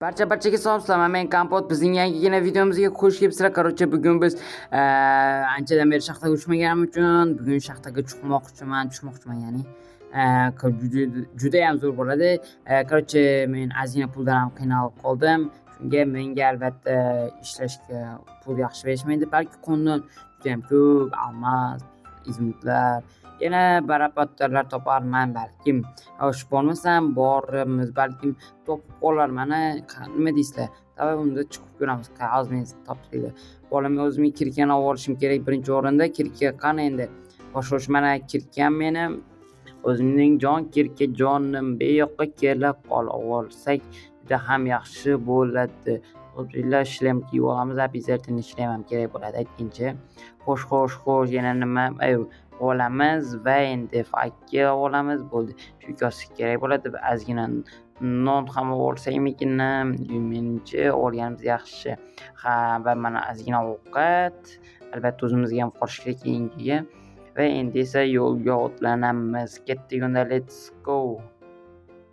Barcha barchaga salom, sizlar, men Kompot. Bizning yangigina videomizga xush kelibsizlar. Короче, bugun biz anchadan beri shaxtaga tushmaganim uchun bugun shaxtaga chiqmoqchiman, tushmoqchiman, ya'ni juda ham zo'r bo'ladi. Короче, men ozgina puldan ham qiynalib qoldim. Shunga menga albatta ishlashga pul yaxshi berishmaydi, balki qonun juda ham ko'p алмаз, изумруд lar, yana barapattarlar toparman balkim. Xo'sh, bormasam borimiz, balkim topib qolarman. Nima deysizlar? Давай, unda chiqib ko'ramiz. Hozir men topdik. Bolamga o'zimga кирка ni olib olishim kerak birinchi o'rinda. Кирка qani endi? Xo'sh, xo'sh, mana кирка m meni. O'zimning jon кирка jonim, bu yoqqa kela qol, olsak juda ham yaxshi bo'ladi. Alhamdulillah, шлем kiyib olamiz, обязательно шлем ham kerak bo'ladi aytguncha. Xo'sh, xo'sh, xo'sh, yana nima olamiz va endi факел olamiz, bo'ldi. Shu ikkosi kerak bo'ladi. Ozgina non ham olsakmikin, menimcha olganimiz yaxshi. Ha, va mana ozgina ovqat, albatta o'zimizga ham qolishi kerak keyingiga. Va endi esa yo'lga otlanamiz. Ketdik unda, let's go.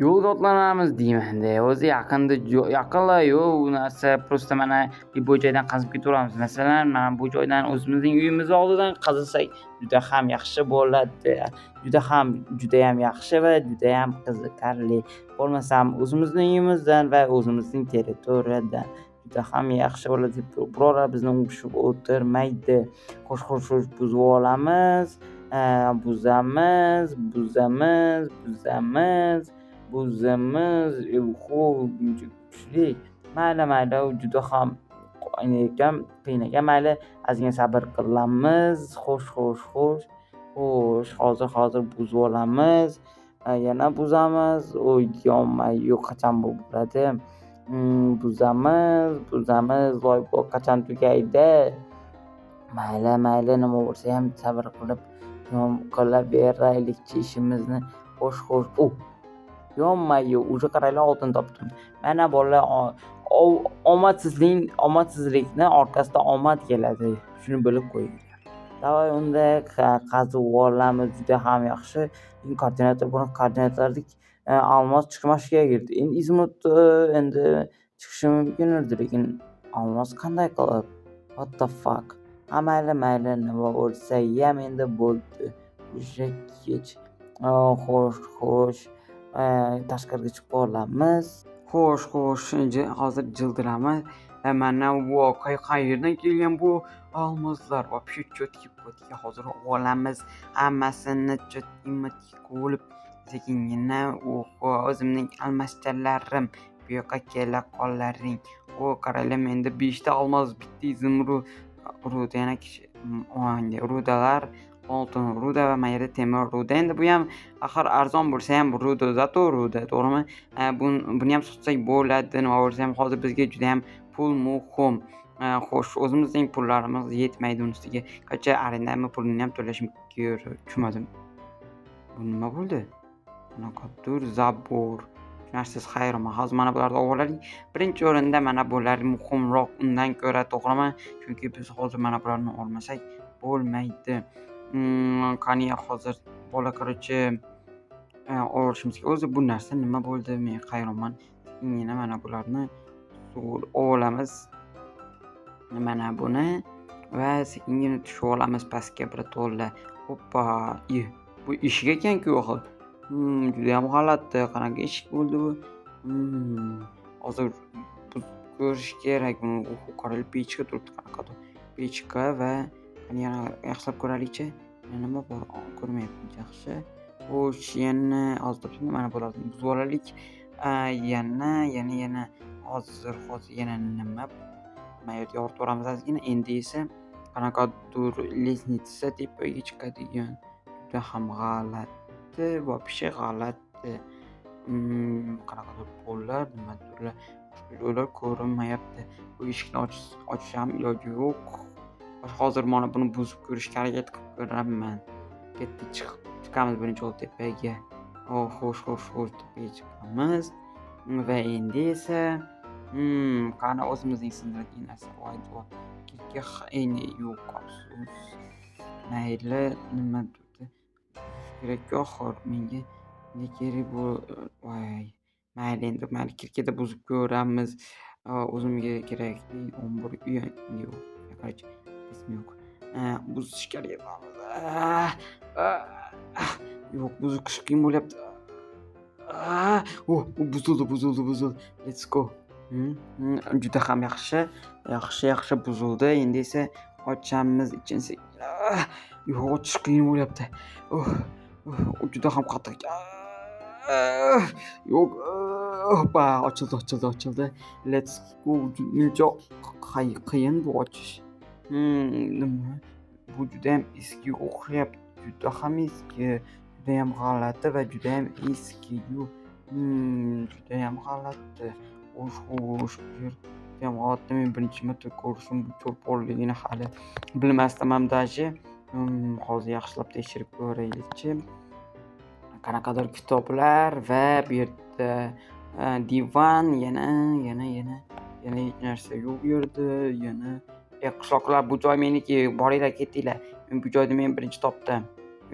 Yo'lga otlanamiz deyman-da. O'zi yaqinda, yaqinlar yo'q u narsa, просто mana bu joydan qazib ketaveramiz. Masalan, mana bu joydan, o'zimizning uyimiz oldidan qazisak juda ham yaxshi bo'ladi. Juda ham, judayam yaxshi va judayam qiziqarli. Bo'lmasam o'zimizning uyimizdan va o'zimizning territoriyadan juda ham yaxshi bo'ladi. Birovlar bizni urishib o'tirmaydi. Xo'sh, xo'sh, xo'sh, buzib olamiz. Buzamiz, buzamiz, buzamiz, buzamiz. Buncha kuchli. Mayli, mayli, u juda ham ekan, qiyin ekan. Mayli, ozgina sabr qilamiz. Xo'sh, xo'sh, xo'sh. Xo'sh, hozir, hozir buzib olamiz. Yana buzamiz. Oy, ё-моё, qachon bu bo'ladi? Buzamiz, buzamiz. Voy, bu qachon tugaydi? Mayli, mayli, nima bo'lsa ham sabr qilib qilaveraylikchi ishimizni. Xo'sh, xo'sh. O, ё-моё, уже qaranglar, oltin topdim. Mana bolalar, omadsizlikni orqasida omad keladi. Shuni bilib qo'yinglar. Давай unda qazib olamiz, juda ham yaxshi. Koordinator, buni koordinatorlik алмаз chiqmashi kerak edi. Endi изумруд endi chiqishi mumkin edi, lekin алмаз qanday qilib? What the fuck? Ha, mayli, mayli, nima bo'lsayam endi bo'ldi. Уже kech. Xo'sh, xo'sh. Tashqariga chiqib olamiz. Xo'sh, xo'sh, hozir jildiramiz. Mana bu qayerdan kelgan bu алмаз lar? Вообще чётки пётки, hozir olamiz hammasini чётки qilib, sekingina o'zimning алмаз chalarim, bu yoqqa kela qolaring. O, qaranglar, menda beshta алмаз, bitta изумруд, руда, yana руда lar, oltin руда va mana yerda temir руда. Endi bu ham axir arzon bo'lsa ham руда, зато руда, to'g'rimi? Buni ham sotsak bo'ladi, nima bo'lsa ham hozir bizga judayam pul muhim. Xo'sh, o'zimizning pullarimiz yetmaydi uni ustiga. Qancha arendani pulini ham to'lashim kerak. Tushunmadim. Bu nima bo'ldi? Qanaqadir забор. Tushunarsiz, hayronman. Hozir mana bularni olib olaylik. Birinchi o'rinda mana bular muhimroq undan ko'ra, to'g'rimi? Chunki biz hozir mana bularni olmasak bo'lmaydi. Qani hozir bola, короче, olishimiz kerak. O'zi bu narsa nima bo'ldi? Men hayronman. Sekingina mana bularni olamiz. Mana buni va sekingina tushib olamiz pastga birato'la. Oppa! Bu eshik ekan-ku axir. Judayam g'alati. Qanaqa eshik bo'ldi bu? Hozir ko'rish kerak buni. Qaranglar, pechka turibdi qanaqadir. Pechka va yana yaxshilab ko'raylikchi. Yana nima bor? Ko'rmayapman yaxshi. Xo'sh, yana hozir mana bularni buzib olaylik. Yana, yana, yana hozir, hozir yana nima? Mana yerga yoritib yuboramiz ozgina. Endi esa qanaqadir лестница tepaga chiqadigan. Juda ham g'alati, вообще g'alati. Qanaqadir pollar, nimadirlar, boshqa joylar ko'rinmayapti. Bu eshikni ochish ham iloji yo'q. Hozir mana buni buzib ko'rishga harakat qilib ko'raman. Ketdik, chiqamiz birinchi bo'lib tepaga. Oh, xo'sh, xo'sh, xo'sh, tepaga chiqamiz. Va endi esa qani o'zimizning sindiradigan narsa. Voy, voy. Endi yo'q, afsus. Mayli, nimadir kerak-ku axir menga. Ne kerak bu? Voy. Mayli endi, mayli kirkada buzib ko'ramiz. O'zimga kerakli 11 uy yo'q. Короче, ismi yo'q. Buzishga harakat qilamiz. Yo'q, buzish qiyin bo'lyapti. Oh, buzildi, buzildi, buzildi. Let's go. Juda ham yaxshi. Yaxshi, yaxshi buzildi. Endi esa ochamiz ichini. Yo'q, ochish qiyin bo'lyapti. Oh, oh, juda ham qattiq. Yo'q. Hoppa, ochildi, ochildi, ochildi. Let's go. Muncha qiyin bu ochish. Nima? Bu judayam eskiga o'xshayapti. Juda ham eski. Judayam g'alati va judayam eski. Judayam g'alati. Xo'sh, xo'sh, bu yer judayam g'alati. Men birinchi marta ko'rishim bu cho'lponligini hali bilmasdim ham даже. Hozir yaxshilab tekshirib ko'raylikchi. Qanaqadir kitoblar va bu yerda divan, yana, yana, yana, yana hech narsa yo'q bu yerda, yana. Ey qishloqlar, bu joy meniki, boringlar, ketinglar. Men bu joyni men birinchi topdim.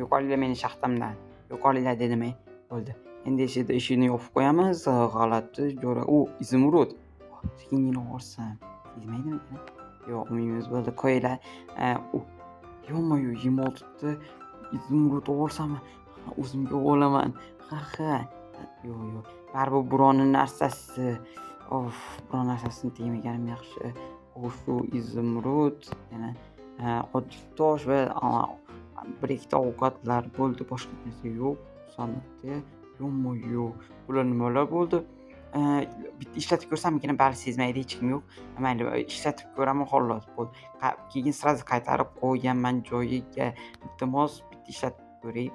Yo'qolinglar meni shaxtamdan. Yo'qolinglar dedim ey. Bo'ldi. Endi esa eshikni yopib qo'yamiz. G'alati jo'ra. U изумруд. Sekingina olsam. Sezmaydimikan? Yo'q, olmaymiz. Bo'ldi, qo'yinglar. U ё-моё, 26 ta изумруд olsam o'zimga olaman. Ha, ha. Yo'q, yo'q. Baribir birovni narsasi. Of, biron narsasini tegmaganim yaxshi. Xo'sh, shu изумруд, yana oddiy tosh va bir ikkita ovqatlar bo'ldi, boshqa narsa yo'q sandiqda. Ё-моё, bular nimalar bo'ldi? Bitta ishlatib ko'rsammikin, bari sezmaydi, hech kim yo'q. Mayli, ishlatib ko'raman xolos, bo'ldi. Keyin сразу qaytarib qo'yaman joyiga. Iltimos, bitta ishlatib ko'ray.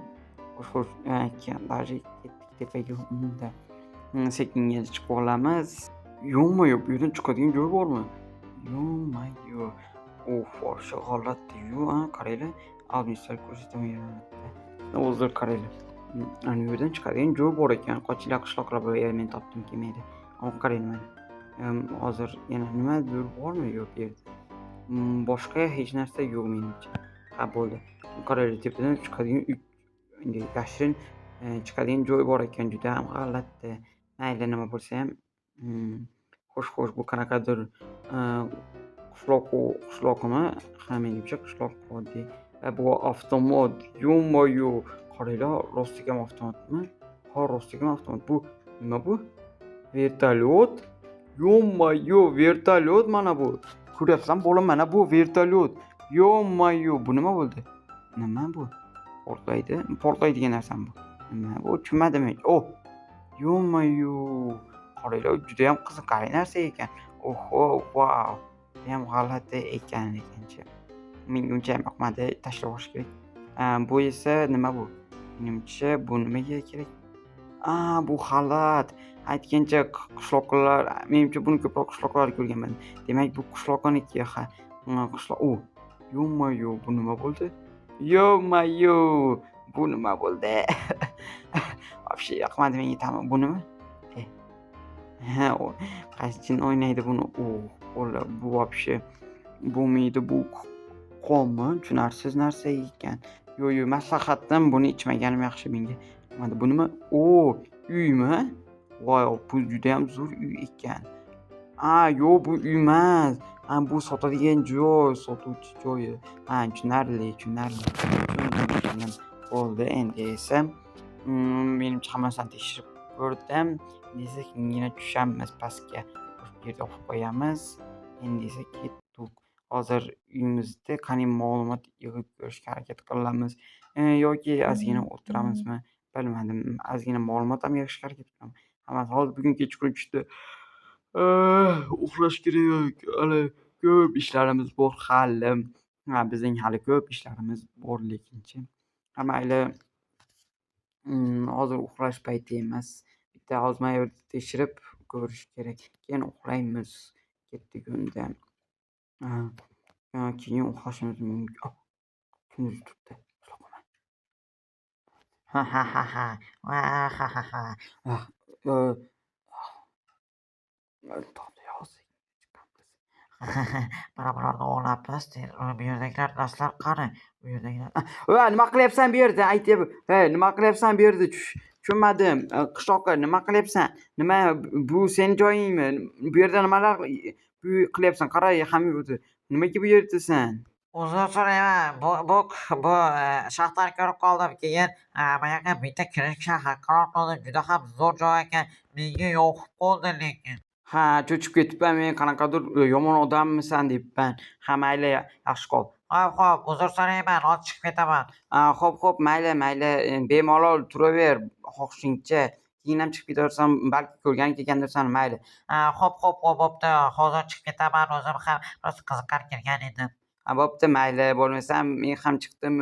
Xo'sh, xo'sh, keyin даже ketdik tepaga unda. Sekingina chiqib olamiz. Ё-моё, bu yerdan chiqadigan joy bormi? Ё-моё. Of, вообще g'alati-yu, a, qaranglar. Oldin ko'rsataman yana bitta. Hozir qaranglar. Ana bu yerdan chiqadigan joy bor ekan. Qochinglar qishloqlar, bu yerni men topdim kelmaydi. Hop, qaranglar mana. Hozir yana nimadir bormi? Yo'q bu yerda. Boshqa hech narsa yo'q menimcha. Ha, bo'ldi. Qaranglar, tepadan chiqadigan yashirin chiqadigan joy bor ekan. Juda ham g'alati. Mayli, nima bo'lsa ham. Xo'sh, xo'sh, bu qanaqadir qishloq qishloqmi? Ha, menimcha qishloq oddiy. Va bu avtomat. Ё-моё! Qaranglar, rostakam avtomatmi? Ha, rostakam avtomat. Bu nima bu? Vertolyot? Ё-моё, vertolyot mana bu. Ko'ryapsizlarmi, bola, mana bu vertolyot. Ё-моё, bu nima bo'ldi? Nima bu? Portlaydi. Portlaydigan narsami bu? Nima bu? Tushunmadim. Oh! Ё-моё! Qaranglar, judayam qiziqarli narsa ekan. Oho, vau! Judayam g'alati ekan lekinchi. Menga unchayam yoqmadi, tashlab yuborish kerak. Bu esa nima bu? Menimcha, bu nimaga kerak? A, bu xalat. Aytgancha qishloqlar, menimcha buni ko'proq qishloqlarda ko'rganman. Demak, bu qishloqniki, ha. Qishloq. O, ё-моё, bu nima bo'ldi? Ё-моё, bu nima bo'ldi? Вообще yoqmadi menga tamom. Bu nima? Eh. Ha, qaysi jin o'ynaydi buni? O, bola, bu вообще bo'lmaydi, bu qonmi? Tushunarsiz narsa ekan. Yo'q, yo'q, maslahatdan buni ichmaganim yaxshi menga. Mana bu nima? O, uymi? Voy, bu judayam zo'r uy ekan. A, yo'q, bu uy emas. Ha, bu sotadigan joy, sotuvchi joyi. Ha, tushunarli, tushunarli. Tushundim, tushundim. Bo'ldi, endi esa menimcha hammasini tekshirib ko'rdim. Endi esa keyingina tushamiz pastga. Bu yerga olib qo'yamiz. Endi esa ketdik. Hozir uyimizda qani ma'lumot yig'ib ko'rishga harakat qilamiz. Yoki ozgina o'tiramizmi, bilmadim. Ozgina ma'lumot ham yig'ishga harakat qilaman. Hammasi hozir bugun kechqurun tushdi. Uxlash kerak. Hali ko'p ishlarimiz bor hali. Ha, bizning hali ko'p ishlarimiz bor lekinchi. Ha, mayli. Hozir uxlash payti emas. Bitta hozir mana yerda tekshirib ko'rish kerak. Keyin uxlaymiz. Ketdik unda. Keyin uxlashimiz mumkin. Kimdir turibdi. Ha ha ha ha. Va ha ha ha. To'xta, hozir chiqamiz. Mana bularni olamiz. Bu yerdagilar narsalar qani? Bu yerdagilar. Va, nima qilyapsan bu yerda? Aytyapman. Hey, nima qilyapsan bu yerda? Tush, Tushunmadim. Qishloqqa nima qilyapsan? Nima bu seni joyingmi? Bu yerda nimalar bu qilyapsan? Qara, hamma nimaga bu yerdasan? Uzr so'rayman. Bu shaxtani ko'rib qoldim. Keyin bu yoqqa bitta kirishga qaror qildim. Juda ham zo'r joy ekan. Menga yoqib qoldi lekin. Ha, cho'chib ketibman men, qanaqadir yomon odammisan debman. Ha, mayli, yaxshi qol. Xo'p, xo'p, uzr so'rayman. Hozir chiqib ketaman. Xo'p, xo'p, mayli, mayli, bemalol turaver xohishingcha. Keyin ham chiqib ketaversan, balki ko'rgani kelgandirsan, mayli. Xo'p, xo'p, xo'p, bo'pti. Hozir chiqib ketaman. O'zim ham rosa qiziqar kirgan edim. Ha, bo'pti, mayli, bo'lmasam men ham chiqdim.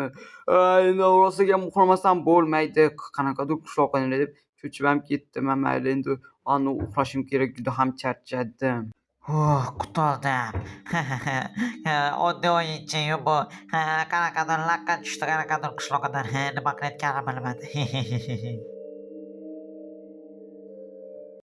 Endi rosaga uxlamasam bo'lmaydi. Qanaqadir qishloqqa deb cho'chib ham ketdim. Mayli, endi ani uxlashim kerak, juda ham charchadim. Huh, qutuldim. Oddiy o'yinchi-yu bu. Qanaqadir laqqa tushdi, qanaqadir qishloqdan. Nima qilayotganini bilmadi.